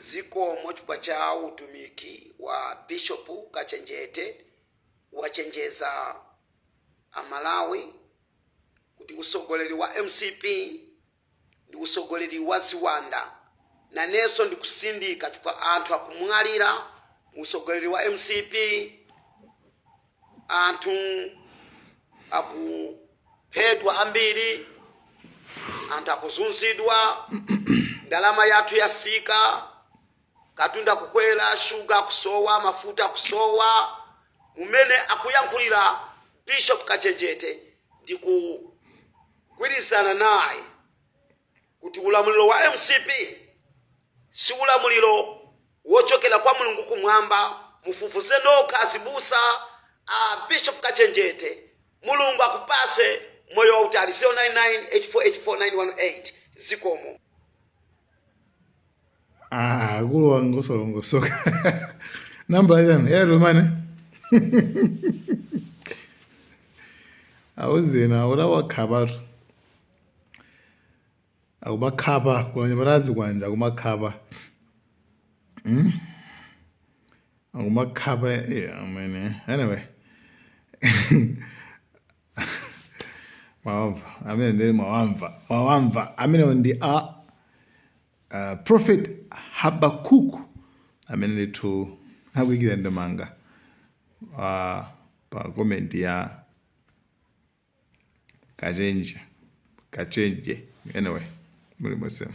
Zikomo chifukwa cha utumiki wa Bishop Kachenjete wachenjeza Amalawi kuti usogoleri wa mcp ndi usogoleri wa ziwanda. Nanenso ndikusindika chifukwa anthu akumwalira mu usogoleri wa mcp, anthu akuphedwa ambiri, anthu akuzunzidwa, ndalama yathu yasika, katundu akukwera, shuga akusowa, mafuta akusowa. Mumene akuyankhulira Bishop Kachenjete ndikugwirizana naye kuti ulamuliro wa mcp si ulamuliro wochokera kwa Mulungu kumwamba. Mufufuze nokha azibusa a Bishop Kachenjete. Mulungu akupase moyo wautali. 0998484918. Zikomo. Ah, akulu wanga osalongosoka. Nambala chani? Airtel Money. Auzena urawakhapatu. Akumakhapa kulanyamata azikwanja akumakhapa. Akumakhapa yeah, amene. Anyway. Mwawamva amene ndi mwawamva mwawamva amene ndi a Prophet Habakkuk amene ndithu akuyikira ndemanga pa comment ya Kachenje Kachenje anyway muli mosema.